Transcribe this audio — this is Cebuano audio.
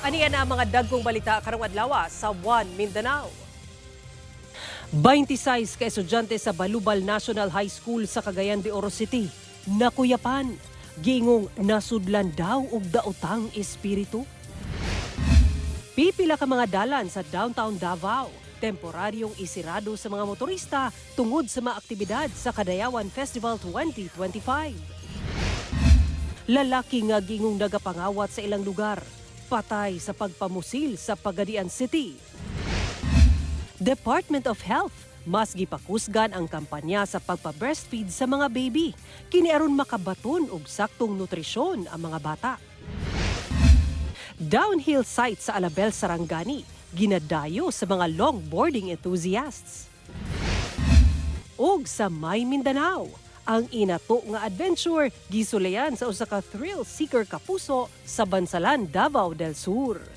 Aniya na ang mga dagkong balita karong adlaw sa One Mindanao. 26 ka estudyante sa Balubal National High School sa Cagayan de Oro City nakuyapan. Giingong nasudlan daw og daotang espiritu. Pipila ka mga dalan sa downtown Davao, temporaryong isirado sa mga motorista tungod sa mga aktibidad sa Kadayawan Festival 2025. Lalaki nga giingong nagapangawat sa ilang lugar, patay sa pagpamusil sa Pagadian City. Department of Health, mas gipakusgan ang kampanya sa pagpa-breastfeed sa mga baby. Kini aron makabaton og saktong nutrisyon ang mga bata. Downhill site sa Alabel, Sarangani, ginadayo sa mga longboarding enthusiasts. Og sa May Mindanao, ang inato nga adventure gisulayan sa usa ka thrill seeker kapuso sa Bansalan, Davao del Sur.